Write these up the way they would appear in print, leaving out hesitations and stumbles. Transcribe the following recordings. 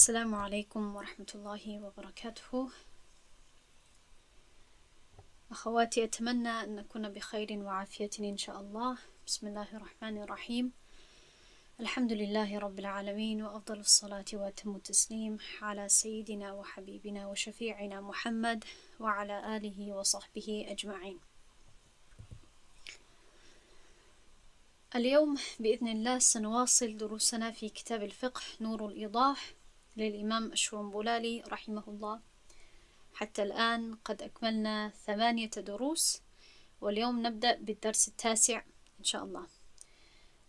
السلام عليكم ورحمة الله وبركاته. أخواتي، أتمنى أن نكون بخير وعافية إن شاء الله. بسم الله الرحمن الرحيم. الحمد لله رب العالمين، وأفضل الصلاة وأتم التسليم على سيدنا وحبيبنا وشفيعنا محمد وعلى آله وصحبه أجمعين. اليوم بإذن الله سنواصل دروسنا في كتاب الفقه نور الإيضاح للإمام الشرنبلالي رحمه الله. حتى الآن قد أكملنا 8 دروس، واليوم نبدأ بالدرس التاسع إن شاء الله.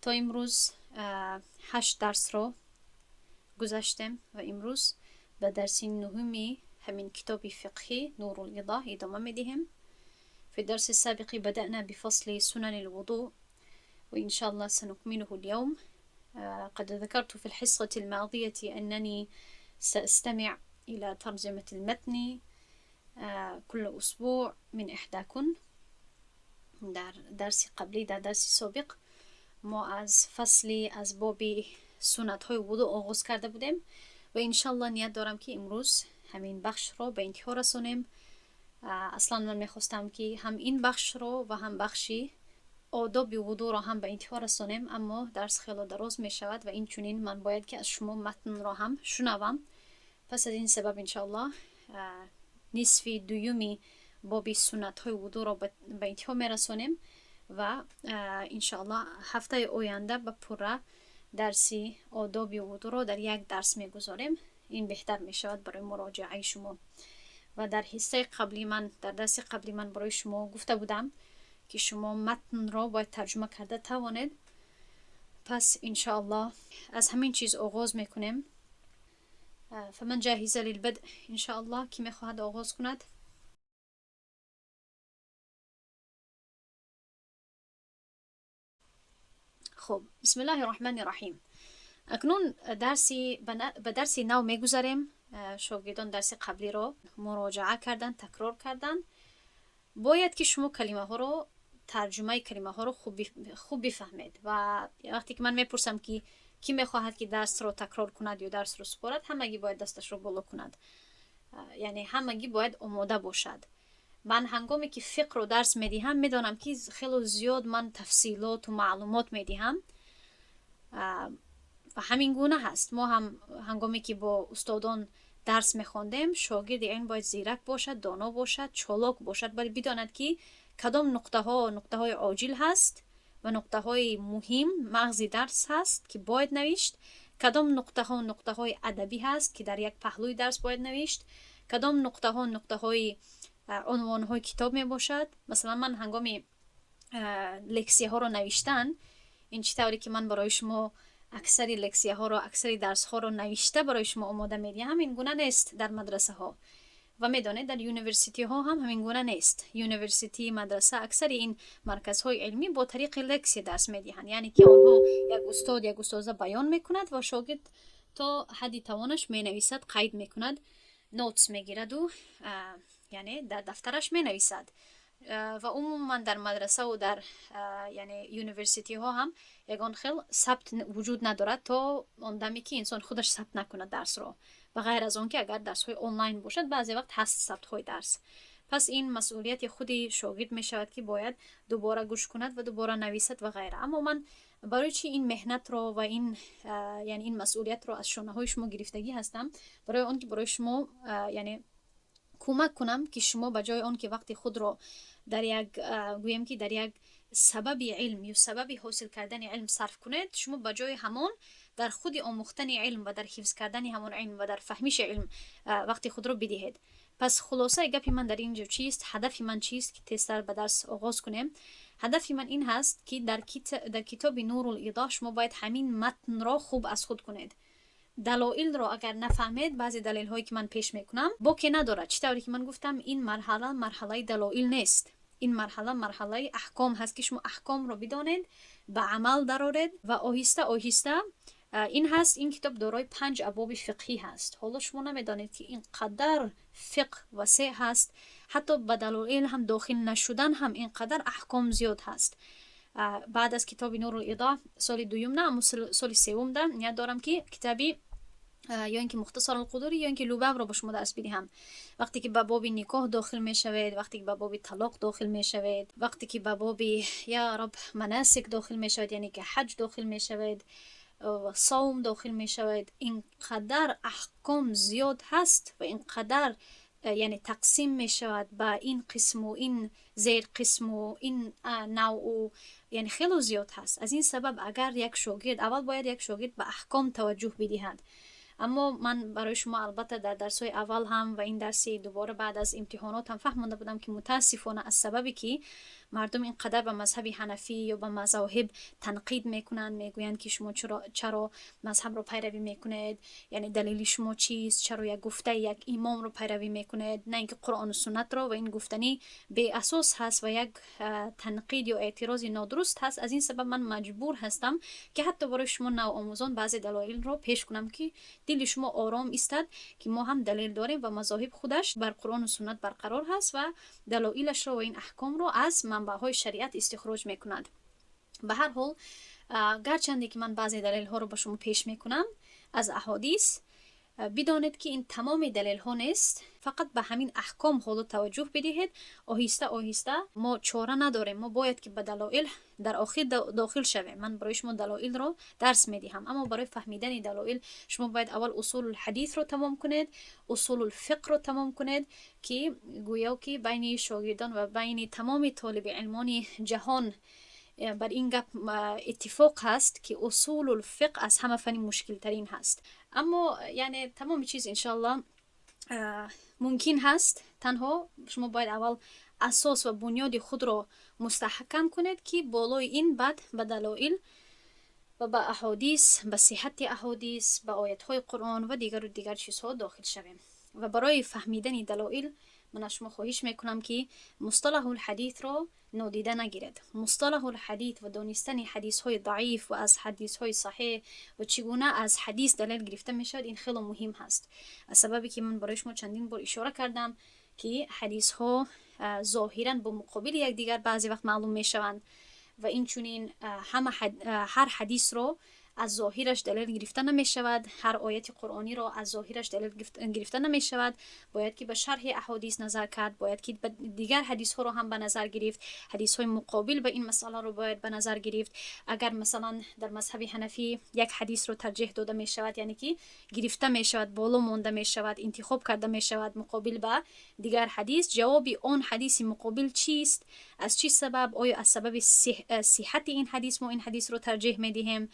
تا امروز 8 درس رو گذاشتیم و امروز به درس نهمی همین کتاب فقهی نور الإيضاح ادامه میدهیم. في الدرس السابق بدأنا بفصل سنن الوضوء، وإن شاء الله سنكمله اليوم. قد ذكرت في الحصة الماضية أنني سأستمع إلى ترجمة المتن كل أسبوع من إحداكن. در درس قبلی، در درس سابق، ما از فصل از باب سنت های وضوء آغاز کرده بودیم و انشالله نیت دارم که امروز همین بخش رو به انتها رسونیم. اصلا من میخواستم که هم این بخش رو و هم بخشی آداب وضوء را هم به انتها رسانیم، اما درس خیلی دراز می شود و این چنین من باید که از شما متن را هم شنوم. پس از این سبب انشاءالله نصف دویمی باب سنت های وضوء را به انتها می رسانیم و انشاءالله هفته آینده به پوره درسی آداب وضوء را در یک درس می گذاریم. این بهتر می شود برای مراجعه شما. و در حصه قبلی من، در درس قبلی من برای شما گفته بودم که شما متن را باید ترجمه کرده توانید. پس انشاءالله از همین چیز آغاز میکنیم. فمن جاهزة للبدء إن شاء الله؟ کی میخواهد آغاز کند؟ خب، بسم الله الرحمن الرحیم. اکنون درسی به درسی نو میگذریم. شاگردان درس قبلی را مراجعه کردن، تکرار کردن. باید که شما کلمه ها رو، ترجمه کلمه ها رو خوب بفهمید و وقتی که من میپرسم که کی میخواهد که درس رو تکرار کند یا درس رو سپارد، همگی باید دستش رو بالا کند، یعنی همگی باید آماده باشد. من هنگامی که فقه رو درس میدهم، میدانم که خیلی زیاد من تفصیلات و معلومات میدهم و همین گونه هست. ما هم هنگامی که با استادان درس میخواندیم، شاگرد این باید زیرک باشد، دانا باشد، چالاک باشد، باید بداند که کدام نقطه ها نقطه های عاجل هست و نقطه های مهم مغزی درس هست که باید نوشت، کدام نقطه ها نقطه های ادبی هست که در یک پهلوی درس باید نوشت، کدام نقطه ها نقطه های عنوان های کتاب می باشد. مثلا من هنگامی لکسیه ها رو نوشتن، این چی طوری که من برای شما اکثری لکسیه ها رو، اکثری درس ها رو نوشته برای شما آماده میدیم، این گونه نیست در مدرسه ها و میدانید در university ها هم همین گونه نیست. university، مدرسه، اکثر این مرکزهای علمی با طریق لکسیه درس میدهند، یعنی که آنها یک استاد، یک استاذه بیان میکند و شاگرد تا حدی توانش می نویسد، قید میکند، notes میگیرد و یعنی در دفترش می نویسد. و عموما در مدرسه و در یعنی university ها هم یگان خیل ثبت وجود ندارد تا آن دمی که انسان خودش ثبت نکند درس رو، و غیر از آن که اگر درس های آنلاین باشد، بعضی وقت هست ثبت های درس. پس این مسئولیت خودی شاگرد می شود که باید دوباره گوش کند و دوباره نویسد و غیره. اما من برای چی این محنت رو و این یعنی این مسئولیت رو از شانه های شما گرفتگی هستم؟ برای آن که برای شما یعنی کمک کنم که شما به جای آن که وقتی خود رو در یک، گویم که در یک سبب علم یا سبب حاصل کردن علم صرف کنید، شما به جای همان در خود آموختن علم و در حفظ کردن همان علم و در فهمیش علم وقتی خود رو بدهید. پس خلاصه گپی من در اینجا چیست؟ هدف من چیست که تیزتر به درس آغاز کنیم؟ هدف من این هست که در کتاب نور الایضاح شما باید همین متن را خوب از خود کنید. دلایل را اگر نفهمید، بعضی دلیل هایی که من پیش میکنم، باکی ندارد. چه طوری که من گفتم، این مرحله مرحله دلایل نیست، این مرحله مرحله احکام هست که شما احکام رو بدانید، به عمل درآرید و آهسته آهسته این هست. این کتاب دارای 5 ابواب فقهی هست. حالا شما نمیدانید که اینقدر فقه وسیع هست، حتی به دلایل هم داخل نشدن هم اینقدر احکام زیاد هست. بعد از کتاب نور الایضاح سال دوم، نه، اما سال سوم ده نیت دارم که کتابی Ё ин ки Мухтасар Алқудурӣ, ё ин ки Лубабро ба шумо дарс бидиҳам. Вақте ки ба боби никоҳ дохил мешавед, вақте ки ба боби талоқ дохил мешавед, вақте ки ба боби, я Раб, манасик дохил мешавед, яъне ки ҳаҷ дохил мешавед, савм дохил мешавед, ин қадар аҳком зиёд ҳаст ва ин қадар, яъне, тақсим мешавад ба ин қисму ин зерқисму ин навъу, яъне хело зиёд ҳаст. Аз ин сабаб агар як шогирд, аввал бояд як шогирд ба аҳком таваҷҷӯҳ бидиҳад. Аммо ман барои шумо, албатта, дар дарсҳои аввал ҳам ва ин дарси дубора баъд аз имтиҳонот ҳам фаҳмонда будам, ки мутаассифона, аз сабабе ки мардум ин қадар ба мазҳаби ҳанафӣ ё ба мазоҳиб танқид мекунанд, мегӯянд, ки шумо чаро мазҳабро пайравӣ мекунед, яъне далели шумо чист, чаро як гуфтаи як имомро пайравӣ мекунед, на ин ки Қуръону суннатро. Ва ин гуфтанӣ беасос ҳаст ва як танқид ё эътирози нодуруст ҳаст. Аз ин сабаб ман маҷбур ҳастам, ки ҳатто барои шумо навомӯзон баъзе далоилро пеш кунам, ки дили шумо ором истад, ки мо ҳам далел дорем ва мазоҳиб худаш бар Қуръону суннат барқарор ҳаст ва далоилашро ва ин аҳкомро аз манбаъҳои шариат истихроҷ мекунад. Ба ҳар ҳол, гарчанде ки ман баъзе далелҳоро ба шумо пеш мекунам аз аҳодис, бидонед, ки ин тамоми далелҳо нест. Фақат ба ҳамин аҳком ҳоло таваҷҷӯҳ бидиҳед. Оҳиста оҳиста мо чора надорем, мо бояд ки ба далоил дар охир дохил шавем. Ман барои шумо далоилро дарс медиҳам, аммо барои фаҳмидани далоил шумо бояд аввал усулулҳадисро тамом кунед, усулулфиқҳро тамом кунед, ки гӯё ки байни шогирдон ва байни тамоми толиби илмони ҷаҳон бар ин гап иттифоқ ҳаст, ки усулулфиқҳ аз ҳама фани мушкилтарин ҳаст. Аммо, яъне, тамоми чиз, иншоалло, мумкин ҳаст. Танҳо шумо бояд аввал асос ва бунёди худро мустаҳкам кунед, ки болои ин баъд ба далоил ва ба аҳодис, ба сиҳати аҳодис, ба оятҳои Қуръон ва дигару дигар чизҳо дохил шавем. Ва барои фаҳмидани далоил ман аз шумо хоҳиш мекунам, ки мусталаҳулҳадитро нодида нагиред. Мусталаҳулҳадит ва донистани ҳадисҳои даиф ва аз ҳадисҳои саҳеҳ ва чӣ гуна аз ҳадис далел гирифта мешавад, ин хело муҳим ҳаст, аз сабабе ки ман барои шумо чандин бор ишора кардам, ки ҳадисҳо зоҳиран бо муқобили якдигар баъзе вақт маълум мешаванд ва инчунин ҳама ҳар ҳадисро аз зоҳираш далел гирифта намешавад, ҳар ояти қуръониро аз зоҳираш далел гирифта намешавад. Бояд ки ба шарҳи аҳодис назар кард, бояд ки ба дигар ҳадисҳоро ҳам ба назар гирифт, ҳадисҳои муқобил ба ин масъаларо бояд ба назар гирифт. Агар, масалан, дар мазҳаби ҳанафӣ як ҳадисро тарҷеҳ дода мешавад, яъне ки гирифта мешавад, боло монда мешавад, интихоб карда мешавад муқобил ба дигар ҳадис, ҷавоби он ҳадиси муқобил чист, аз чӣ сабаб? Оё аз сабаби сиҳати ин ҳадис мо ин ҳадисро тарҷеҳ медиҳем,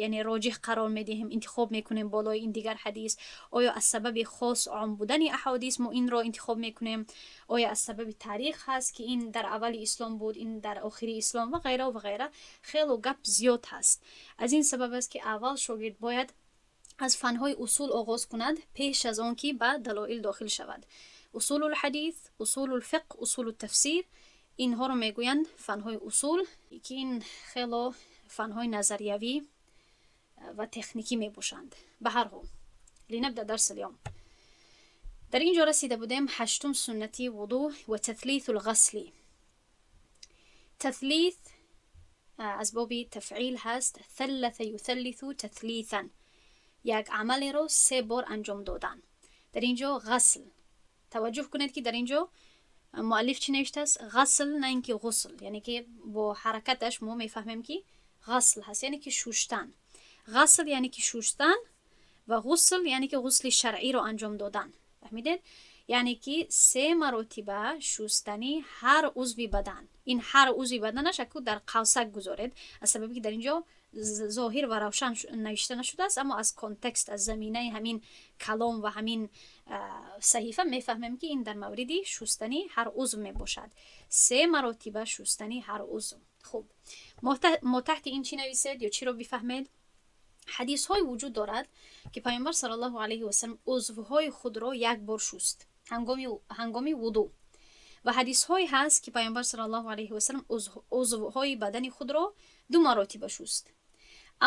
яъне роҷиҳ қарор медиҳем, интихоб мекунем болои ин дигар ҳадис? Оё аз сабаби хос ом будани аҳодис мо инро интихоб мекунем? Оё аз сабаби таърих ҳаст, ки ин дар аввали ислом буд, ин дар охири ислом ва ғайра ва ғайра? Хело гап зиёд ҳаст. Аз ин сабаб аст, ки аввал шогирд бояд аз фанҳои усул оғоз кунад, пеш аз он ки ба далоил дохил шавад. Усулулҳадис, усулулфиқҳ, усулутафсир — инҳоро мегӯянд фанҳои усул, ки ин хело фанҳои назариявӣ ва техникӣ мебошанд. Ба ҳар ҳол, لنبدأ درس اليوم. Дар ин ҷо расида будем ҳаштум суннати вудӯ ва تثليث الغسل. تثليث аз боби тафъил ҳаст: ثلث يثلث تثليثا, як амалеро се бор анҷом додан. Дар ин ҷо ғасл. Таваҷҷӯҳ кунед, ки дар ин ҷо муаллиф чӣ навиштааст: ғасл, на ин ки ғусл. Яъне ки бо ҳаракаташ мо мефаҳмем, ки ғасл ҳаст, яъне ки шуштан. Ғасл яъне ки шуштан ва ғусл яъне ки ғусли шаръиро анҷом додан. Фаҳмидед? Яъне ки се маротиба шустани ҳар узви бадан. Ин ҳар узви баданаш аку дар қавсак гузоред, аз сабаби ки дар ин ҷо зоҳир ва равшан навишта нашудааст, аммо аз контекст, аз заминаи ҳамин калом ва ҳамин саҳифа мефаҳмем, ки ин дар мавриди шустани ҳар узв мебошад, се маротиба шустани ҳар узв. Хуб, мо таҳти ин чӣ нависед ё чиро бифаҳмед? Ҳадисҳое вуҷуд дорад, ки Паёмбар صلى الله عليه وسلم узвҳои худро як бор шуст ҳангоми вудӯ ва ҳадисҳое ҳаст, ки Паёмбар صلى الله عليه وسلم узвҳои бадани худро ду маротиба шуст.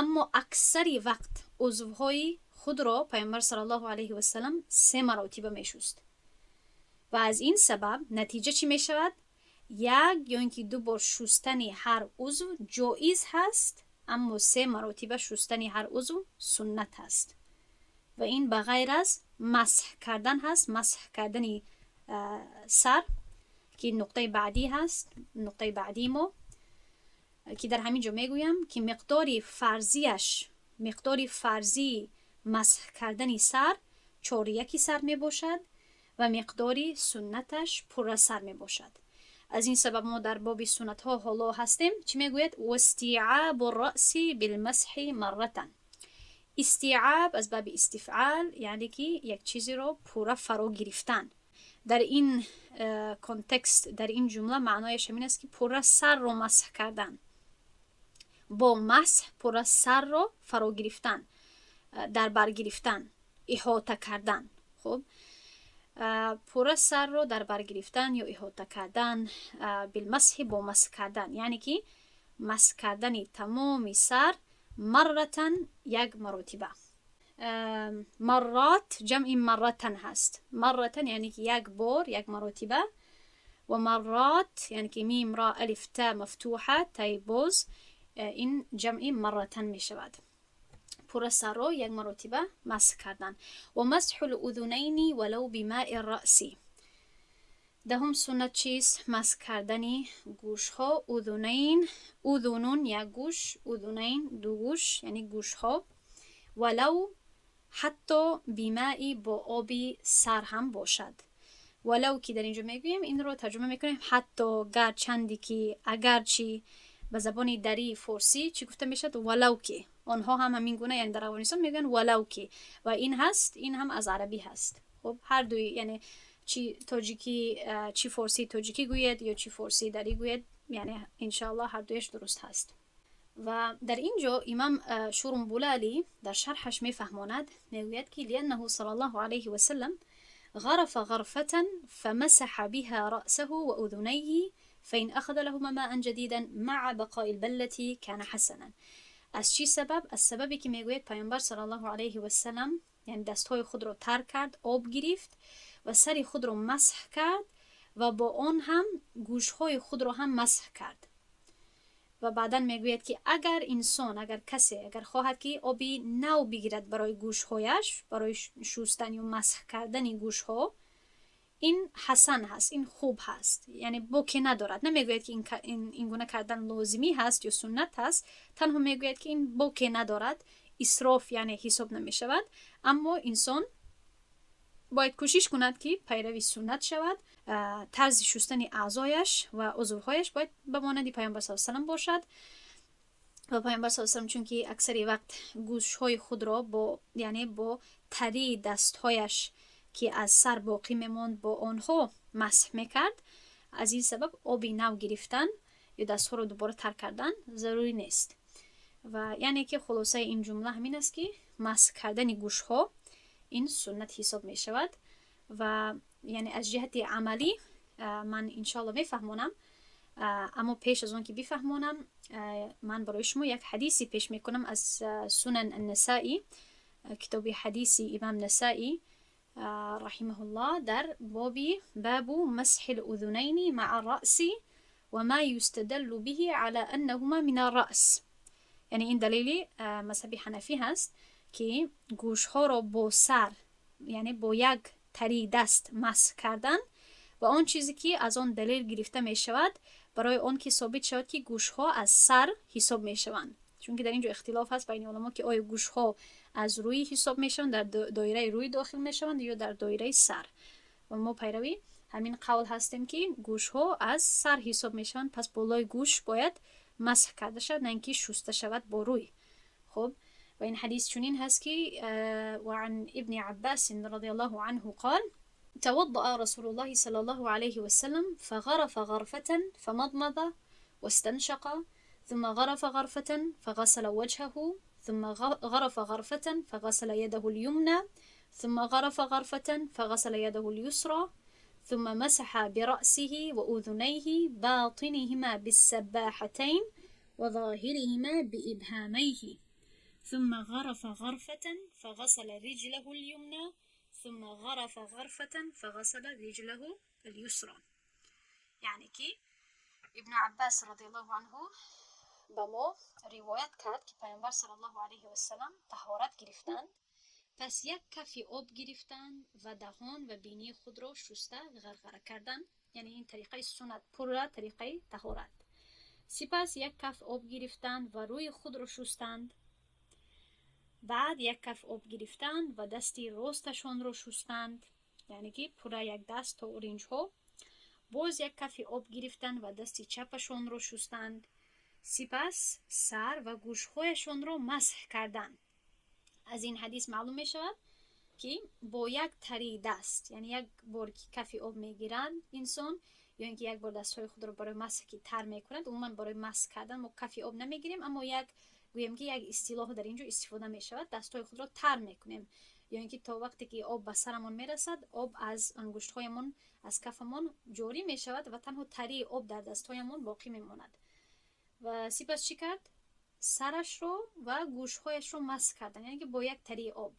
Аммо аксари вақт узвҳои худро Паёмбар صلى الله عليه وسلم се маротиба мешуст. Ва аз ин сабаб натиҷа чӣ мешавад? Як ё ин ки ду бор шустани ҳар узв ҷоиз ҳаст, аммо се маротиба шустани ҳар узв суннат аст. Ва ин ба ғайр аз масҳ кардан ҳаст, масҳ кардани сар, ки нуқтаи баъдӣ ҳаст, нуқтаи баъдии мо, ки дар ҳамин ҷо мегӯям, ки миқдори фарзияш, миқдори фарзии масҳ кардани сар чоряки сар мебошад ва миқдори суннаташ пурра сар мебошад. Аз ин сабаб мо дар боби суннатҳо ҳоло ҳастем. Чӣ мегӯяд? واستيعاب الرأس بالمسح مرة. استيعاب аз баби истифъал, яъне ки як чизеро пурра фаро гирифтан. Дар ин контекст, дар ин ҷумла маънояш ҳамин аст, ки пурра сарро масҳ кардан, бо масҳ пурра сарро фаро гирифтан, дар бар гирифтан, иҳота кардан. Хуб, пурра сарро дар бар гирифтан ё иҳота кардан, بالمسح, бо масҳ кардан, яъне ки масҳ кардани тамоми сар, مرة, як маротиба. مرات ҷамъи مرة ҳаст. مرة яъне ки як бор, як маротиба, ва مرات, яъне ки мим, ро, алиф, та мафтуҳа, таи боз, ин ҷамъи مرة мешавад. Пурра сарро як маротиба масҳ кардан. ومسح الأذنين ولو بماء الرأس. 10-ум суннат чист? Масҳ кардани гӯшҳо. أذنين, أذن як гӯш, أذنين ду гӯш, яъне гӯшҳо. ولو, ҳатто, بماء, бо оби сар ҳам бошад. ولو ки дар инҷо мегӯем, инро тарҷума мекунем ҳатто, гарчанде ки, агарчи. Ба забони дарии форсӣ чӣ гуфта мешавад? ولو ки. Онҳо ҳам ҳамин гуна, яъне дар Афғонистон мегӯянд ولو ки, ва ин ҳаст, ин ҳам аз арабӣ ҳаст. Хуб, ҳардуи, яъне чи тоҷикӣ, чӣ форсии тоҷикӣ гӯед ё чӣ форсии дарӣ гӯед, яъне иншоаллоҳ ҳардуяш дуруст ҳаст. Ва дар ин ҷо имам Шурумбулалӣ дар шарҳаш мефаҳмонад, мегӯяд, ки لأنه صلى الله عليه وسلم غرف غرفة فمسح بها رأسه وأذنيه، فإن أخذ لهما ماء جديدا مع بقاء البلة كان حسنا. Аз чӣ сабаб? Аз сабабе ки мегӯяд, Паёмбар صلى الله عليه وسلم, яъне дастҳои худро тар кард, об гирифт ва сари худро масҳ кард ва бо он ҳам гӯшҳои худро ҳам масҳ кард. Ва баъдан мегӯяд, ки агар инсон, агар касе агар хоҳад, ки оби нав бигирад барои гӯшҳояш, барои шустан ё масҳ кардани гӯшҳо, ин ҳасан ҳаст, ин хуб ҳаст, яъне боке надорад. Намегӯяд, ки ин гуна кардан лозимӣ ҳаст ё суннат ҳаст, танҳо мегӯяд, ки ин боке надорад, исроф яъне ҳисоб намешавад. Аммо инсон бояд кӯшиш кунад, ки пайрави суннат шавад. Тарзи шустани аъзояш ва узвҳояш бояд ба монанди Паёмбар с салам бошад. Ва Паёмбар с салам чунки аксари вақт гӯшҳои худро бо, яъне бо тарии дастҳояш, ки аз сар боқӣ мемонд, бо онҳо масҳ мекард, аз ин сабаб оби нав гирифтан ё дастҳоро дубора тар кардан зарурӣ нест. Ва яъне ки хулосаи ин ҷумла ҳамин аст, ки масҳ кардани гӯшҳо ин суннат ҳисоб мешавад. Ва яъне аз ҷиҳати амалӣ ман иншоалло мефаҳмонам, аммо пеш аз он ки бифаҳмонам, ман барои шумо як ҳадисе пеш мекунам аз Сунан Аннасаӣ, китоби ҳадиси имам Насаӣ رحمه الله, дар боби باب مسح الأذنين مع الرأس وما يستدل به على أنهما من الرأس. Яъне ин далели мазҳаби ҳанафӣ ҳаст, ки гӯшҳоро бо сар, яъне бо як тарии даст масҳ кардан ва он чизе ки аз он далел гирифта мешавад барои он ки собит шавад, ки гӯшҳо аз сар ҳисоб мешаванд. Чунки дар ин ҷо ихтилоф ҳаст байни уламо, ки оё гӯшҳо аз рӯй ҳисоб мешаванд, дар доираи рӯй дохил мешаванд ё дар доираи сар. Ва мо пайравӣ ҳамин қавл ҳастем, ки гӯшҳо аз сар ҳисоб мешаванд, пас болои гӯш бояд масҳ карда шавад, на ин ки шуста шавад бо рӯй. Хуб, ва ин ҳадис чунин ҳаст, ки وعن ابن عباس رضي الله عنه قال: توضأ رسول الله صلى الله عليه وسلم فغرف غرفة فمضمض واستنشق، ثم غرف غرفة فغسل وجهه، ثم غرف غرفة فغسل يده اليمنى، ثم غرف غرفة فغسل يده اليسرى، ثم مسح برأسه وأذنيه، باطنهما بالسباحتين وظاهرهما بإبهاميه، ثم غرف غرفة فغسل رجله اليمنى، ثم غرف غرفة فغسل رجله اليسرى. یعنی که ابن عباس رضی الله عنه ба мо ривоят кард, ки Паёмбар صلى الله عليه وسلم таҳорат гирифтанд. Пас Пас як кафи об гирифтанд ва даҳон ва бинии худро шуста ғарғара карданд. Яъне ин тариқаи суннат, пурра тариқаи таҳорат. Сипас як каф об гирифтанд ва рӯи худро шустанд. Баъд як каф об гирифтанд ва дасти росташонро шустанд, яъне ки пурра як даст то оринҷҳо. Боз як кафи об гирифтанд ва дасти чапашонро шустанд. Сипас сар ва гӯшҳояшонро масҳ карданд. Аз ин ҳадис маълум мешавад, ки бо як тари даст, яъне як бор ки кафи об мегиранд инсон, ё ин ки як бор дастҳои худро барои масҳ ки тар мекунад. Умуман, барои масҳ кардан мо кафи об намегирем, аммо як гӯем ки як истилоҳ дар ин ҷо истифода мешавад: дастҳои худро тар мекунем, ё ин ки то вақте ки об ба сарамон мерасад, об аз ангуштҳоямон, аз кафамон ҷорӣ мешавад ва танҳо тарии об дар дастҳоямон боқӣ мемонад. Ва сипас чӣ кард? Сарашро ва гӯшҳояшро масҳ кардан, яъне ки бо як тарии об.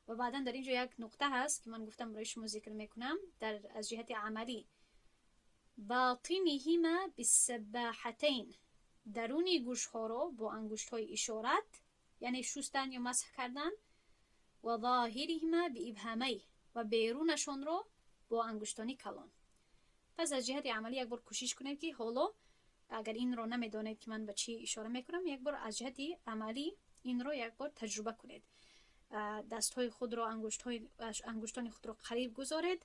Ва баъдан дар ин ҷо як нуқта ҳаст, ки ман гуфтам, барои шумо зикр мекунам дар аз ҷиҳати амалӣ: باطنهما بالسباحتين, даруни гӯшҳоро бо ангуштҳои ишорат, яъне шустан ё масҳ кардан, وظاهرهما بإبهاميه, ва берунашонро бо ангуштони калон. Пас аз ҷиҳати амалӣ як бор кӯшиш кунем, ки ҳоло агар инро намедонед, ки ман ба чӣ ишора мекунам, як бор аз ҷиҳати амалӣ инро як бор таҷриба кунед. Дастҳои худро, ангуштони худро қариб гузоред,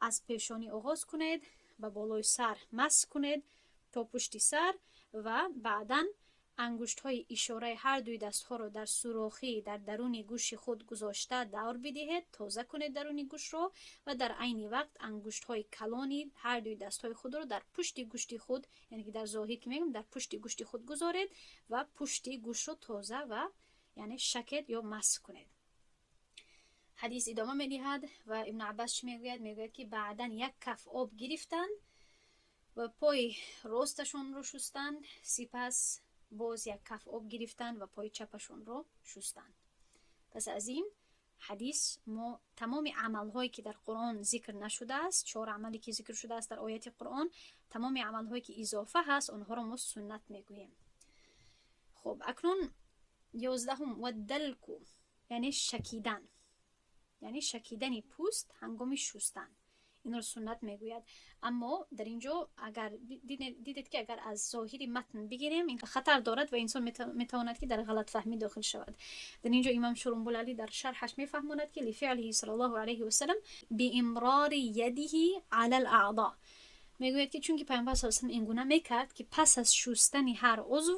аз пешонӣ оғоз кунед, ба болои сар масҳ кунед то пушти сар ва баъдан ангуштҳои ишораи ҳар дуи дастҳоро дар сурохӣ дар даруни гӯши худ гузошта давр бидиҳед, тоза кунед даруни гӯшро ва дар айни вақт ангуштҳои калони ҳар дуи дастҳои худро дар пушти гӯшти худ, яъне ки дар зоҳир ки мегӯем, дар пушти гӯшти худ гузоред ва пушти гӯшро тоза ва яъне шакед ё масҳ кунед. Ҳадис идома медиҳад ва Ибну Аббас чӣ мегӯяд? Мегӯяд, ки баъдан як каф об гирифтанд ва пои росташонро шустанд. Сипас боз як каф об гирифтанд ва пои чапашонро шустанд. Пас аз ин ҳадис мо тамоми амалҳое, ки дар Қуръон зикр нашудааст, чор амале, ки зикр шудааст дар ояти Қуръон, тамоми амалҳое, ки изофа ҳаст, онҳоро мо суннат мегӯем. Хуб, акнун 11-ум: والدلك, яъне шакидан, яъне шакидани пӯст ҳангоми шустан. Инро суннат мегӯяд. Аммо дар ин ҷо агар дидед, ки агар аз зоҳири матн бигирем, ин хатар дорад ва инсон метавонад, ки дар ғалатфаҳмӣ дохил шавад. Дар ин ҷо имом Шурумбулалӣ дар шарҳаш мефаҳмонад, ки لفعله صلى الله عليه وسلم بإمرار يده على الأعضاء. Мегӯяд, ки чунки Пайғамбар с салам ин гуна мекард, ки пас аз шустани ҳар узв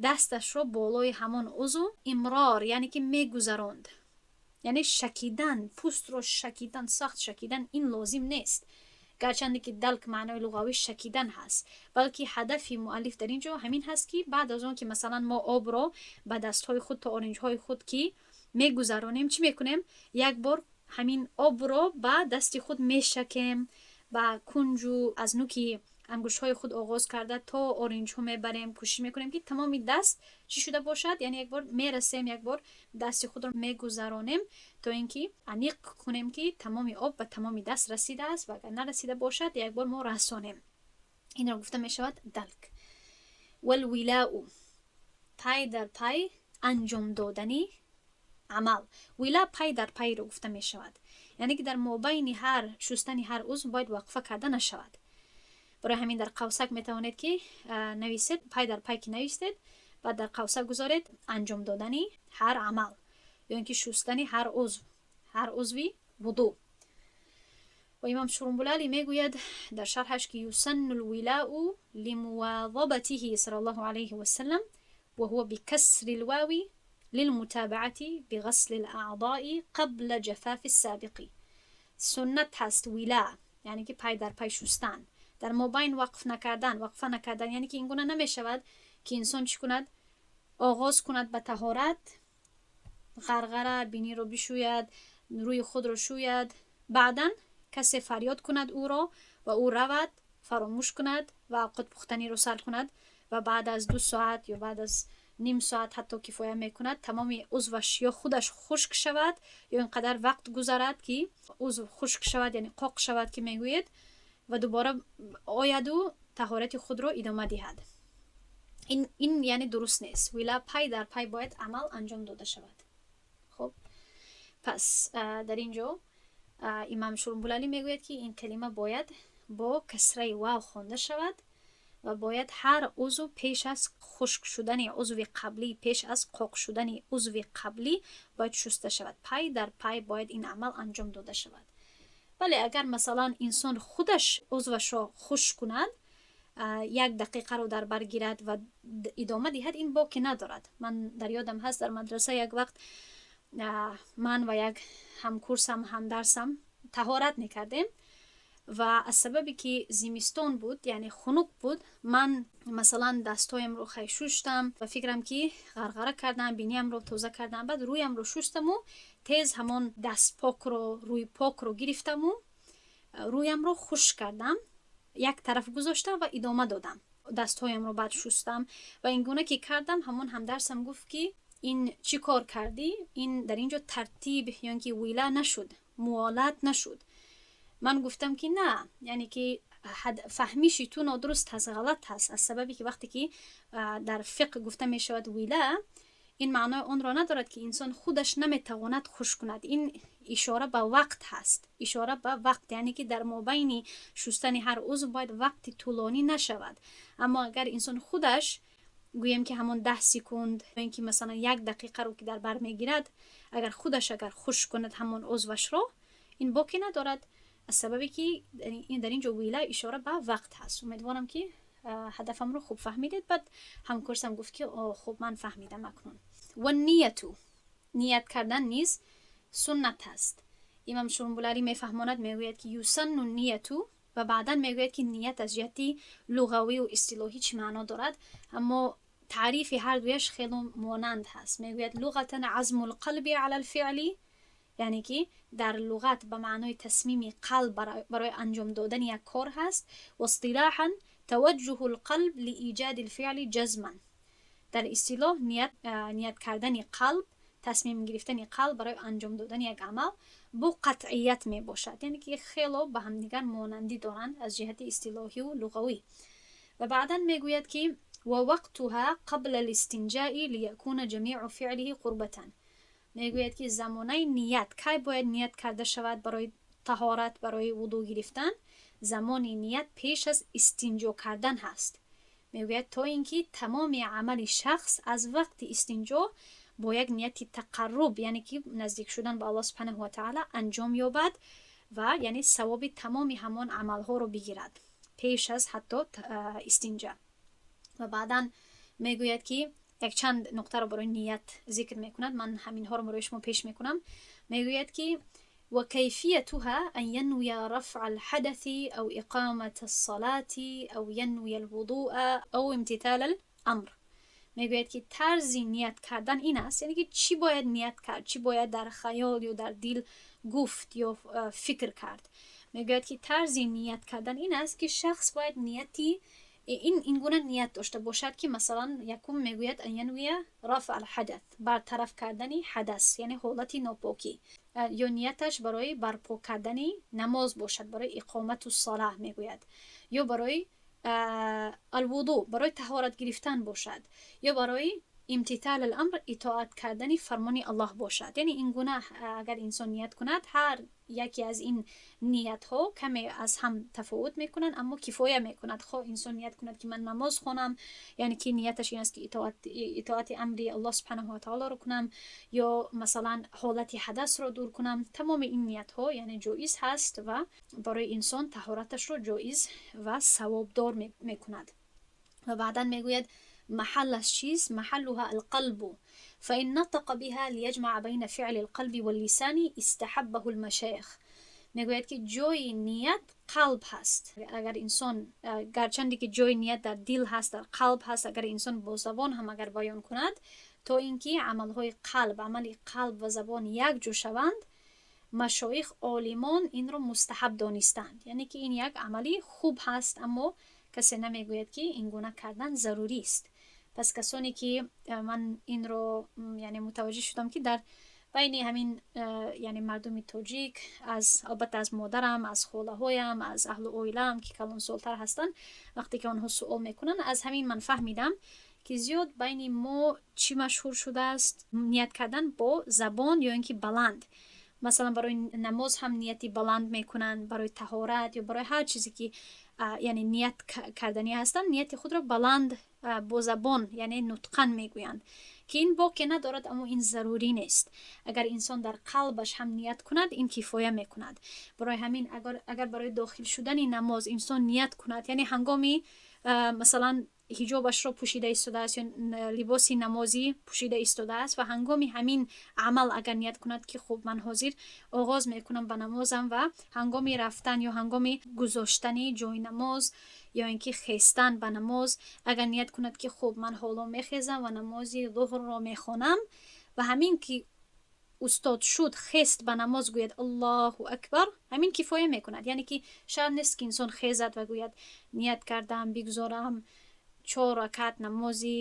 дасташро болои ҳамон узв إمرار, яъне ки мегузаронд. Яъне шакидан, пӯстро шакидан, сахт шакидан ин лозим нест. Гарчанде ки دلك маънои луғавӣ шакидан ҳаст, балки ҳадафи муаллиф дар ин ҷо ҳамин ҳаст, ки баъд аз он ки, масалан, мо обро ба дастҳои худ то оринҷҳои худ ки мегузаронем, чӣ мекунем? Як бор ҳамин обро ба дасти худ мешакем, ба кунҷу аз нуки ангуштҳои худ оғоз карда то оринҷҳо мебарем. Кӯшиш мекунем, ки тамоми даст чӣ шуда бошад, яъне як бор мерасем, як бор дасти худро мегузаронем, то ин ки аниқ кунем, ки тамоми об ба тамоми даст расидааст ва агар нарасида бошад, як бор мо расонем. Инро гуфта мешавад دلك. والولاء, пай дар пай анҷом додани амал. ولاء пай дар пайро гуфта мешавад, яъне ки дар мобайни ҳар шустани ҳар узв бояд вақфа карда нашавад. Барои ҳамин дар қавсак метавонед, ки нависед, пай дар пай ки навистед, баъд дар қавсак гузоред анҷом додани ҳар амал ё ин ки шустани ҳар узв, ҳар узви вудӯ. Ва имом Шурумбулалӣ мегӯяд дар шарҳаш, ки يسن الولاء لمواظبته صلى الله عليه وسلم، وهو بكسر الواو، للمتابعة بغسل الأعضاء قبل جفاف السابق. سنت هست ولاء، یعنی که پای در پای شستن، дар мобайн вақф накардан, вақфа накардан. Яъне ки ин гуна намешавад, ки инсон чӣ кунад? Оғоз кунад ба таҳорат, ғарғара, биниро бишӯяд, рӯи худро шӯяд, баъдан касе фарёд кунад ӯро ва ӯ равад, фаромӯш кунад ва авқот пухтаниро сар кунад ва баъд аз 2 соат ё баъд аз ним соат ҳатто кифоя мекунад, тамоми узваш ё худаш хушк шавад, ё ин қадар вақт гузарад, ки узв хушк шавад, яъне қоқ шавад, ки мегӯед, ва дубора ояду таҳорати худро идома диҳад. Ин яъне дуруст нест. ولاء пай дар пай бояд амал анҷом дода шавад. Хуб, Пас дар ин ҷо имам Шурумбулалӣ мегӯяд, ки ин калима бояд бо касраи вав хонда шавад ва бояд ҳар узв пеш аз хушк шудани узви қаблӣ, пеш аз қоқ шудани узви қаблӣ бояд шуста шавад. Пай дар пай бояд ин амал анҷом дода шавад. Бале, агар, масалан, инсон худаш узвашро хушк кунад, як дақиқаро дар бар гирад ва идома диҳад, ин боке надорад. Ман дар ёдам ҳаст, дар мадраса як вақт ман ва як ҳамкурсам, ҳамдарсам таҳорат мекардем ва аз сабабе ки зимистон буд, яъне хунук буд, ман, масалан, дастҳоямро хай шуштам ва фикрам ки ғарғара кардам, биниямро тоза кардам, баъд рӯямро шустаму тез ҳамон дастпокро, рӯи покро гирифтаму рӯямро хушк кардам, як тараф гузоштам ва идома додам, дастҳоямро баъд шустам. Ва ин гуна ки кардам, ҳамон ҳамдарсам гуфт, ки ин чӣ кор кардӣ? Ин дар ин ҷо тартиб ё ин ки вила нашуд, муолат нашуд. Ман гуфтам, ки на, яъне ки фаҳмиши ту нодуруст ҳаст, ғалат ҳаст, аз сабабе ки вақте ки дар фиқҳ гуфта мешавад вила, ин маънои онро надорад, ки инсон худаш наметавонад хушк кунад. Ин ишора ба вақт ҳаст, ишора ба вақт, яъне ки дар мобайни шустани ҳар узв бояд вақти тӯлонӣ нашавад. Аммо агар инсон худаш, гӯем ки ҳамон 10 секунд ё ин ки, масалан, як дақиқаро ки дар бар мегирад, агар худаш агар хушк кунад ҳамон узвашро, ин боке надорад, аз сабабе ки дар ин ҷо вила ишора ба вақт ҳаст. Умедворам, ки ҳадафамро хуб фаҳмидед. Баъд ҳамкурсам гуфт, ки хуб, ман фаҳмидам акнун. والنية, ният кардан низ суннат аст. Имам Шурумбулалӣ мефаҳмонад, мегӯяд, ки يسن النية ва баъдан мегӯяд, ки ният аз ҷиҳати луғавию истилоҳӣ чӣ маъно дорад, аммо таърифи ҳар дуяш хело монанд ҳаст. Мегӯяд: لغة عزم القلب على الفعل, яъне ки дар луғат ба маънои тасмими қалб барои анҷом додани як кор ҳаст. واصطلاحا توجه القلب لإيجاد الفعل جزما. Дар истилоҳ ният кардани қалб, тасмим гирифтани қалб барои анҷом додани як амал бо қатъият мебошад. Яъне ки хело ба ҳамдигар монандӣ доранд аз ҷиҳати истилоҳиву луғавӣ. Ва баъдан мегӯяд, ки ووقتها قبل الاستنجاء ليكون جميع فعله قربة. Мегӯяд, ки замонаи ният, кай бояд ният карда шавад барои таҳорат, барои вудӯ гирифтан? Замони ният пеш аз истинҷо кардан ҳаст. Мегӯяд, то ин ки тамоми амали шахс аз вақти истинҷо бо як нияти тақарруб, яъне ки наздик шудан ба Аллоҳ سبحانه وتعالى, анҷом ёбад ва яъне савоби тамоми ҳамон амалҳоро бигирад пеш аз ҳатто истинҷа. Ва баъдан мегӯяд, ки якчанд нуқтаро барои ният зикр мекунад. Ман ҳаминҳоро барои шумо пеш мекунам. Мегӯяд, ки وكيفيتها أن ينوي رفع الحدث أو إقامة الصلاة أو ينوي الوضوء أو امتثال الأمر. Мегӯяд, ки тарзи ният кардан ин аст, яъне ки чӣ бояд ният кард, чӣ бояд дар хаёл ё дар дил гуфт ё фикр кард. Мегӯяд, ки тарзи ният кардан ин аст, ки шахс бояд нияти ин гуна ният дошта бошад, ки, масалан, якум, мегӯяд, أن ينوي رفع الحدث, бартараф кардани ҳадас, яъне ҳолати нопокӣ, ё нияташ барои барпо кардани намоз бошад, барои إقامة الصلاة мегӯяд, ё барои الوضوء, барои таҳорат гирифтан бошад, ё барои امتثال الأمر, итоат кардани фармони Аллоҳ бошад. Яъне ин гуна агар инсон ният кунад, ҳар яке аз ин ниятҳо каме аз ҳам тафовут мекунанд, аммо кифоя мекунад. Хоҳ инсон ният кунад, ки ман намоз хонам, яъне ки нияташ ин аст, ки итоати амри Аллоҳ سبحانه وتعالى ро кунам, ё, масалан, ҳолати ҳадасро дур кунам, тамоми ин ниятҳо яъне ҷоиз ҳаст ва барои инсон таҳораташро ҷоиз ва савобдор мекунад. Ва баъдан мегӯяд, маҳаллаш чист? محلها القلب، فإن نطق بها ليجمع بين فعل القلب واللسان استحبه المشايخ. Мегӯяд, ки ҷои ният қалб ҳаст. Агар инсон, гарчанде ки ҷои ният дар дил ҳаст, дар қалб ҳаст, агар инсон бо забон ҳам агар баён кунад, то ин ки амалҳои қалб, амали қалб ва забон якҷо шаванд, машоих, олимон инро мустаҳаб донистанд, яъне ки ин як амали хуб ҳаст, аммо касе намегӯяд, ки ин гуна кардан зарурист. Пас касоне ки, ман инро яъне мутаваҷҷеҳ шудам, ки дар байни ҳамин яъне мардуми тоҷик, аз албатта аз модарам, аз холаҳоям, аз аҳлу оилаам, ки калонсолтар ҳастанд, вақте ки онҳо суол мекунанд, аз ҳамин ман фаҳмидам, ки зиёд байни мо чӣ машҳур шудааст? Ният кардан бо забон ё ин ки баланд. Масалан, барои намоз ҳам нияти баланд мекунанд, барои таҳорат ё барои ҳар чизе ки, яъне, ният карданӣ ҳастанд, нияти худро баланд бо забон, яъне нутқан мегӯянд, ки ин боке надорад, аммо ин зарурӣ нест. Агар инсон дар қалбаш ҳам ният кунад, ин кифоя мекунад. Барои ҳамин, агар барои дохил шудани намоз инсон ният кунад, яъне ҳангоми, масалан, ҳиҷобашро пӯшида истодааст ё либоси намозӣ пӯшида истодааст ва ҳангоми ҳамин амал агар ният кунад, ки хуб, ман ҳозир оғоз мекунам ба намозам, ва ҳангоми рафтан ё ҳангоми гузоштани ҷои намоз ё ин ки хестан ба намоз агар ният кунад, ки хуб, ман ҳоло мехезам ва намози зуҳрро мехонам, ва ҳамин ки устод шуд, хест ба намоз, гӯяд "Аллоҳу акбар", ҳамин кифоя мекунад. Яъне ки шарт нест, ки инсон хезад ва гӯяд: "Ният кардам, бигзорам чор ракат намози",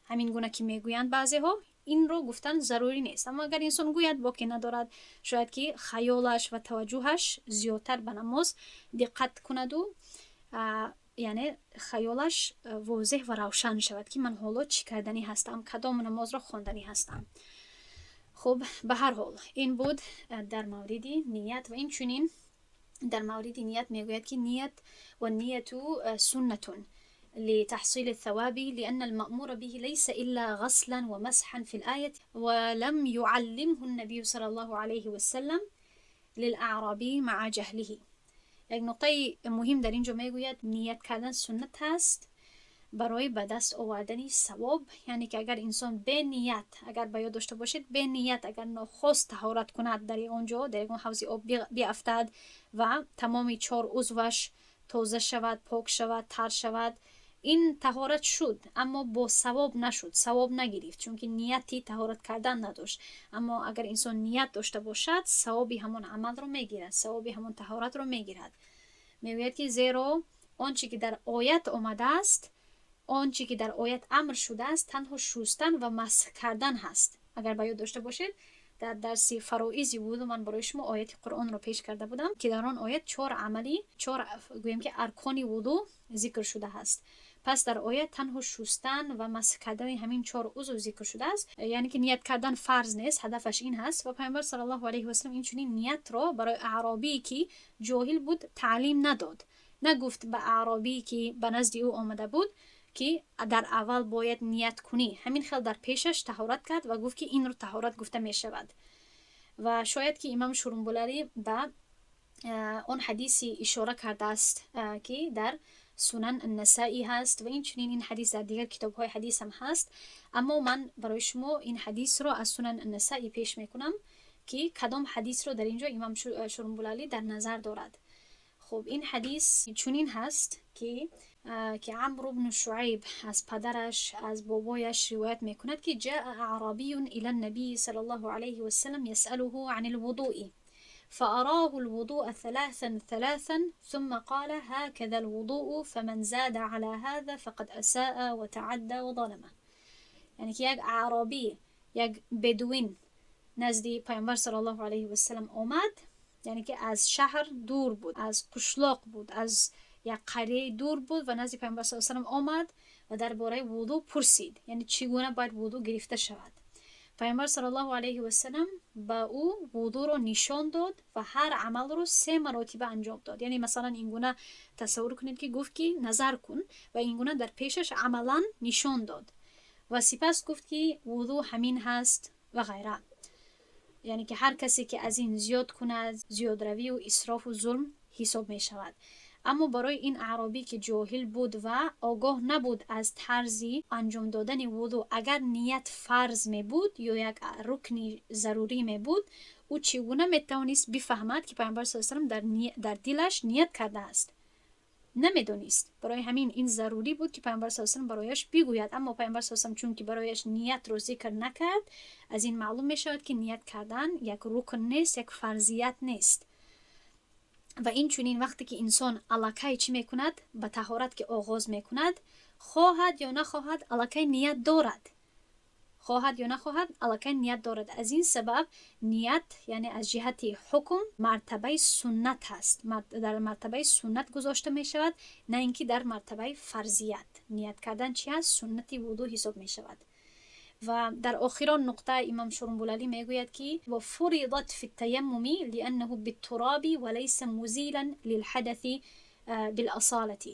ҳамин гуна ки мегӯянд баъзеҳо, инро гуфтан зарурӣ нест. Аммо агар инсон гӯяд, боке надорад. Шояд ки хаёлаш ва таваҷҷӯҳаш зиёдтар ба намоз диққат кунаду, яъне хаёлаш возеҳ ва равшан шавад, ки ман ҳоло чӣ карданӣ ҳастам, кадом намозро хонданӣ ҳастам. Хуб, ба ҳар ҳол, ин буд дар мавриди ният. Ва инчунин дар мавриди ният мегӯяд, ки ният والنية سنة لتحصيل الثواب، لأن المأمور به ليس إلا غسلا ومسحا في الآية، ولم يعلمه النبي صلى الله عليه وسلم للأعرابي مع جهله. یک نقطه مهم در اینجا میگوید نیت کردن سنت هست برای به دست آوردن ثواب. یعنی که اگر انسان به نیت، اگر به یاد داشته باشید، به نیت اگر ناخواست طهارت کند، در آنجا در آن حوض آب بیافتد و تمام چهار عضوش تازه شود، پاک شود، تر شود، این طهارت شد، اما با ثواب نشد، ثواب نگرفت، چون که نیتی طهارت کردن نداشت. اما اگر انسان نیت داشته باشد، ثوابی همان عمل رو میگیرد، ثوابی همان طهارت رو میگیرد. میگوید که زیرا آنچه که در آیت آمده است، آنچه که در آیت امر شده است، تنها شستن و مسح کردن هست. اگر به یاد داشته باشید، در درس فرائض وضو من برای شما آیت قرآن را پیش کرده بودم که در آن آیت چهار عملی، چهار گویم که ارکان وضو ذکر شده است. پس در آیت تنها شستن و مسح کردن همین چهار عضو ذکر شده است، یعنی که نیت کردن فرض نیست. هدفش این هست. و پیامبر صلی الله علیه و سلم این چنین نیت را برای اعرابی که جاهل بود تعلیم نداد. نگفت به اعرابی که به نزد او آمده بود که در اول باید نیت کنی. همین خیل در پیشش طهارت کرد و گفت که این رو طهارت گفته می شود. و شاید که امام شورونبولاری به آن حدیثی اشاره کرده است که در سنن النسائی هست و این چنین این حدیث در دیگر کتاب های حدیث هم هست. اما من برای شما این حدیث رو از سنن النسائی پیش میکنم که کدام حدیث رو در اینجا امام شورونبولالی در نظر دارد. خب، این حدیث چنین هست که عمرو بن شعیب از پدرش، از بابایش روایت میکند که جاء أعرابي إلى النبي صلى الله عليه وسلم يسأله عن الوضوء، فأراه الوضوء ثلاثا ثلاثا، ثم قال: هكذا الوضوء، فمن زاد على هذا فقد أساء وتعدى وظلم. یعنی که یک اعرابی، یک بدوین نزد پیامبر صلی الله علیه و سلم آمد، یعنی که از شهر دور بود، از قشلاق بود، از یک قریه دور بود و نزد پیامبر صلی الله علیه و سلم آمد و درباره وضو پرسید، یعنی چگونه باید وضو گرفته شود. پیامبر صلی الله علیه و سلم به او وضو رو نشان داد و هر عمل رو سه مراتب انجام داد. یعنی مثلا اینگونه تصور کنید که گفت که نظر کن و اینگونه در پیشش عملا نشان داد و سپس گفت که وضو همین هست و غیره. یعنی که هر کسی که از این زیاد کند، زیاد روی و اسراف و ظلم حساب می شود. اما برای این اعرابی که جاهل بود و آگاه نبود از طرز انجام دادن وضو، اگر نیت فرض می بود یا یک رکن ضروری می بود، او چگونه می توانست بفهمد که پیامبر صلی الله علیه و در دلش نیت کرده است؟ نمیدونست. برای همین این ضروری بود که پیامبر صلی الله علیه و برایش بگوید. اما پیامبر صلی الله علیه و چون که برایش نیت رو ذکر نکرد، از این معلوم می شود که نیت کردن یک رکن نیست، یک فرضیت نیست. و این چنین وقتی که انسان аллакай چی میکند، به طهارت که آغاز میکند، خواهد یا نخواهد аллакай نیت دارد، خواهد یا نخواهد аллакай نیت دارد. از این سبب نیت، یعنی از جهت حکم، مرتبه سنت هست، در مرتبه سنت گذاشته می شود، نه اینکه در مرتبه فرضیت. نیت کردن چی هست؟ سنت وضو حساب می شود. Ва дар охир он нуқта имом Шурумбулалӣ мегӯяд, ки وفرضت في التيمم لأنه بالتراب وليس مزيلا للحدث بالأصالة.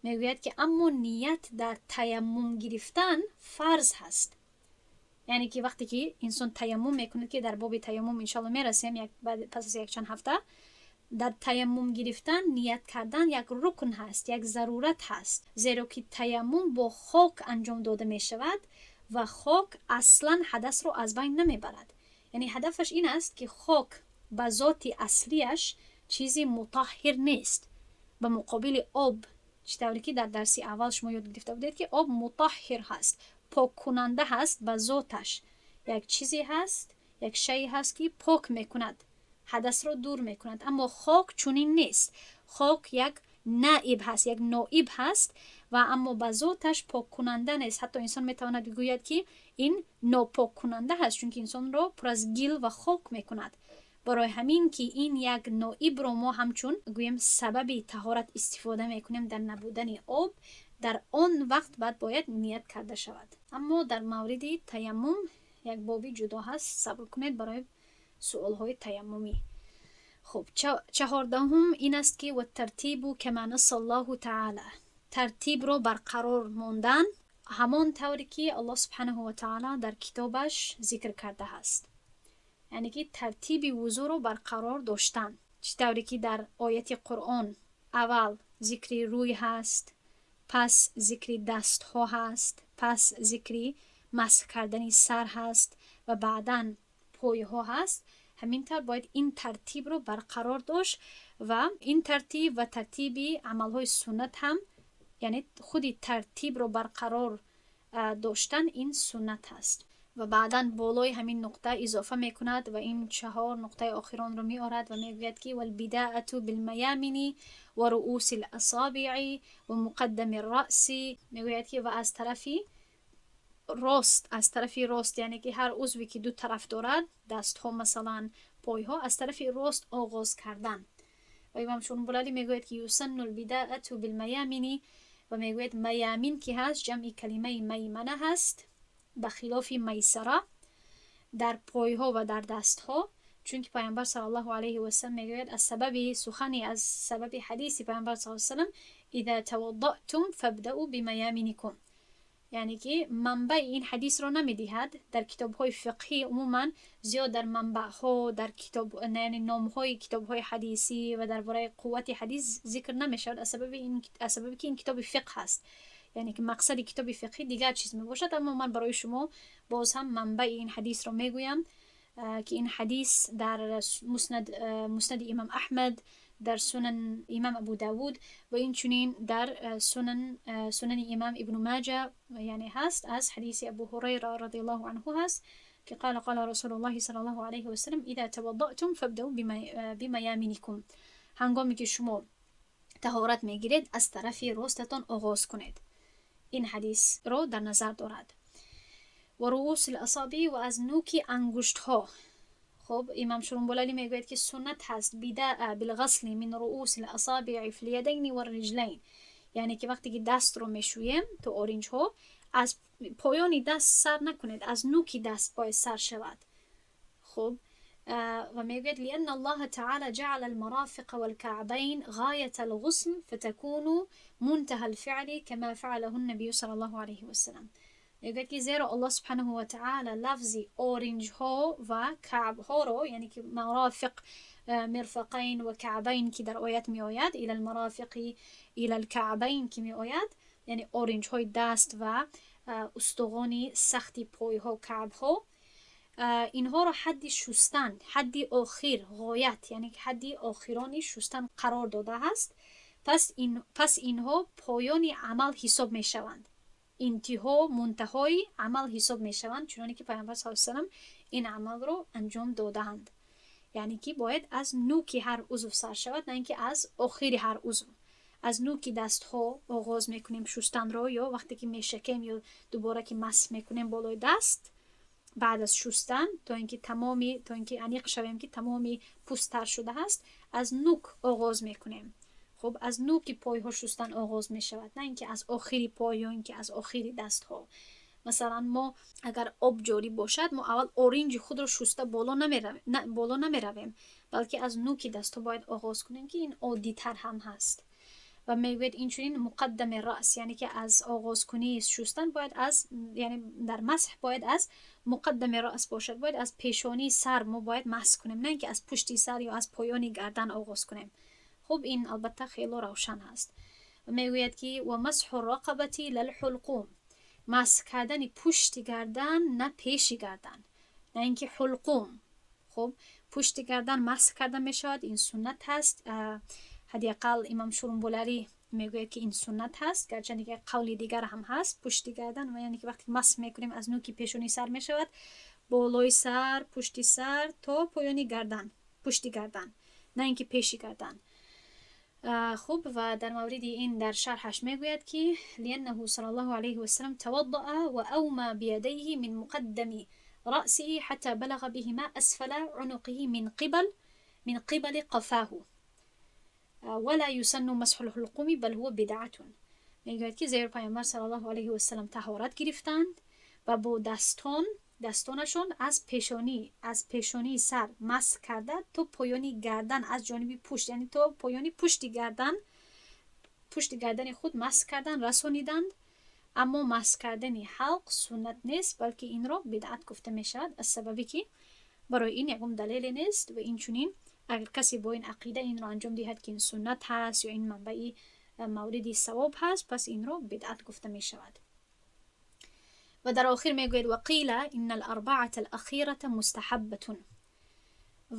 Мегӯяд, ки аммо ният дар таяммум гирифтан фарз ҳаст, яъне ки вақте ки инсон таяммум мекунад, ки дар боби таяммум иншалло мерасем пас аз якчанд ҳафта, дар таяммум гирифтан ният кардан як рукн ҳаст, як зарурат ҳаст, зеро ки таяммум бо хок анҷом дода мешавад ва хок аслан ҳадасро аз байн намебарад. Яъне ҳадафаш ин аст, ки хок ба зоти аслияш чизи мутаҳҳир нест, ба муқобили об, чӣ тавре ки дар дарси аввал шумо ёд гирифта будед, ки об мутаҳҳир ҳаст, поккунанда ҳаст ба зоташ, як чизе ҳаст, як шайе ҳаст, ки пок мекунад, ҳадасро дур мекунад. Аммо хок чунин нест. Хок як наиб ҳаст, як ноиб ҳаст ва аммо ба зоташ поккунанда нест. Ҳатто инсон метавонад бигӯяд, ки ин нопоккунанда ҳаст, чунки инсонро пур аз гил ва хок мекунад. Барои ҳамин ки ин як ноибро мо ҳамчун гӯем сабаби таҳорат истифода мекунем дар набудани об, дар он вақт баъд бояд ният карда шавад. Аммо дар мавриди таяммум як боби ҷудо ҳаст, сабр кунед барои суолҳои таяммумӣ. Хуб, чаҳордаҳум ин аст, ки والترتيب كما نص الله تعالى, тартибро барқарор мондан ҳамон тавре ки Аллоҳ سبحانه وتعالى дар китобаш зикр кардааст, яъне ки тартиби вузӯро барқарор доштан, чӣ тавре ки дар ояти Қуръон аввал зикри рӯй ҳаст, пас зикри дастҳо ҳаст, пас зикри масҳ кардани сар ҳаст ва баъдан пойҳо ҳаст. Ҳамин тавр бояд ин тартибро барқарор дошт ва ин тартиб ва тартиби амалҳои суннат ҳам, яъне худи тартибро барқарор доштан ин суннат ҳаст. Ва баъдан болои ҳамин нуқта изофа мекунад ва ин чаҳор нуқтаи охиронро меорад ва мегӯяд, ки والبداءة بالميامن ورءوس الأصابع ومقدم الرأس. Мегӯяд, ки ва аз тарафи рост, аз тарафи рост, яъне ки ҳар узве ки ду тараф дорад, дастҳо масалан, пойҳо, аз тарафи рост оғоз кардан. Ва имом Шурумбулалӣ мегӯяд, ки يسن البداءة بالميامن ва мегӯяд, ميامن ки ҳаст, ҷамъи калимаи ميمنة ҳаст, ба хилофи ميسرة, дар пойҳо ва дар дастҳо, чунки Пайғамбар صلى الله عليه وسلم мегӯяд, аз сабаби сухани, аз сабаби ҳадиси Пайғамбар с салам: إذا توضأتم فابدءوا بميامنكم. Яъне ки манбаи ин ҳадисро намедиҳад. Дар китобҳои фиқҳӣ умуман зиёд дар манбаъҳо, дар китоб, яъне номҳои китобҳои ҳадисӣ ва дар бораи қуввати ҳадис зикр намешавад, аз сабаби ки ин китоби фиқҳ ҳаст, яъне ки мақсади китоби фиқҳӣ дигар чиз мебошад. Аммо ман барои шумо боз ҳам манбаи ин ҳадисро мегӯям, ки ин ҳадис дар Муснади имам Аҳмад, дар Сунан имам Абу Давуд ва инчунин дар Сунани имам Ибну Маҷа яъне ҳаст, аз ҳадиси Абу Ҳурайра رضي الله عنه ҳаст, ки قال قال رسول الله صلى الله عليه وسلم: إذا توضأتم فابدءوا بميامنكم. Ҳангоме ки шумо таҳорат мегиред, аз тарафи ростатон оғоз кунед. Ин ҳадисро дар назар дорад. ورءوس الأصابع, ва аз нӯки ангуштҳо. Хуб, имам Шурумбулалӣ мегӯяд, ки суннат ҳаст بداء بالغسل من رءوس الأصابع في اليدين والرجلين, яъне ки вақте ки дастро мешӯем то оринҷҳо, аз поёни даст сар накунед, аз нӯки даст бояд сар шавад. Хуб, ва мегӯяд: لأن الله تعالى جعل المرافق والكعبين غاية الغسل فتكون منتهى الفعل كما فعله النبي صلى الله عليه وسلم. Мегӯяд, ки зеро Аллоҳ سبحانه وتعالى лафзи оринҷҳо ва каъбҳоро, яъне ки مرافق, مرفقين و كعبين ки дар оят меояд, إلى المرافق إلى الكعبين ки меояд, яъне оринҷҳои даст ва устухони сахти пойҳо, каъбҳо, инҳоро ҳадди шустан, ҳадди охир, ғоят, яъне ҳадди охирони шустан қарор додааст. Пас инҳо поёни амал ҳисоб мешаванд, интиҳо, мунтаҳои амал ҳисоб мешаванд, чуноне ки Пайғамбар с салам ин амалро анҷом додаанд. Яъне ки бояд аз нӯки ҳар узв сар шавад, на ин ки аз охири ҳар узв. Аз нӯки дастҳо оғоз мекунем шустанро ё вақте ки мешакем ё дубора ки масҳ мекунем болои даст баъд аз шустан, то ин ки тамоми, то ин ки аниқ шавем, ки тамоми пӯст тар шудааст, аз нӯк оғоз мекунем. Хуб, аз нӯки пойҳо шустан оғоз мешавад, на ин ки аз охири пой ё ин ки аз охири дастҳо. Масалан, мо агар об ҷорӣ бошад, мо аввал оринҷи худро шуста боло намеравем, балки аз нӯки дастҳо бояд оғоз кунем, ки ин оддитар ҳам ҳаст. Ва мегӯяд, инчунин مقدم الرأس, яъне ки аз оғозкунии шустан бояд аз, яъне дар масҳ бояд аз مقدم الرأس бошад, бояд аз пешонии сар мо бояд масҳ кунем, на ин ки аз пушти сар ё аз поёни гардан оғоз кунем. Хуб, ин албатта хело равшан ҳаст. Мегӯяд, ки ومسح الرقبة لا الحلقوم, масҳ кардани пушти гардан, на пеши гардан, на ин ки ҳулқум. Хуб, пушти гардан масҳ карда мешавад, ин суннат ҳаст. Ҳадди ақал имам Шурумбуларӣ мегӯяд, ки ин суннат ҳаст, гарчанде ки қавли дигар ҳам ҳаст. Пушти гардан, яъне ки вақте масҳ мекунем, аз нӯки пешонии сар мешавад, болои сар, пушти сар то поёни гардан, пушти гардан, на ин ки пеши гардан. Хуб, ва дар мавриди ин дар шарҳаш мегӯяд, ки لأنه صلى الله عليه وسلم توضأ وأومى بيديه من مقدم رأسه حتى بلغ بهما أسفل عنقه من قبل قفاه ولا يسن مسح الحلقوم بل هو بدعة. Мегӯяд, ки зеро Паёмбар صلى الله عليه وسلم таҳорат гирифтанд ва бо дастонашон аз пешонии сар масҳ карда то поёни гардан аз ҷониби пушт, яъне то поёни пушти гардан, пушти гардани худ масҳ кардан расониданд. Аммо масҳ кардани ҳалқ суннат нест, балки инро бидъат гуфта мешавад, аз сабабе ки барои ин ягон далеле нест. Ва инчунин агар касе бо ин ақида инро анҷом диҳад, ки ин суннат ҳаст ё ин манбаи мавриди савоб ҳаст, пас инро бидъат гуфта мешавад. Ва дар охир мегӯяд: وقيل إن الأربعة الأخيرة مستحبة.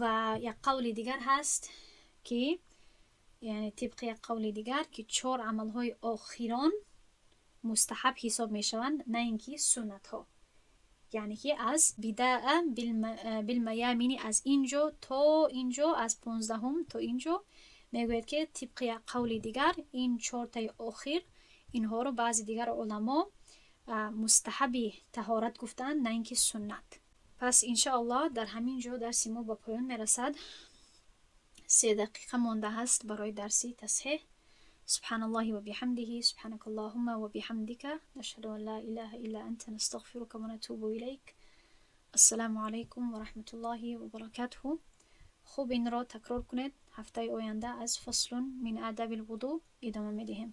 Ва як қавли дигар ҳаст, ки яъне тибқи як қавли дигар, ки чор амалҳои охирон мустаҳаб ҳисоб мешаванд, на ин ки суннатҳо, яъне ки аз بدأ بالميامن, аз ин ҷо то инҷо, аз 15-ум то инҷо. Мегӯяд, ки тибқи як қавли дигар ин чортаи охир, инҳоро баъзе дигар уламо мустаҳаби таҳорат гуфтаанд, на ин ки суннат. Пас, иншоаллоҳ, дар ҳамин ҷо дарси мо ба поён мерасад. 3 дақиқа монда ҳаст барои дарси тасҳеҳ. سبحان الله وبحمده، سبحانك اللهم وبحمدك، نشهد أن لا إله إلا أنت، نستغفرك ونتوب إليك. السلام عليكم ورحمة الله وبركاته. Хуб, инро такрор кунед. Ҳафтаи оянда аз فصل من آداب الوضوء идома медиҳем.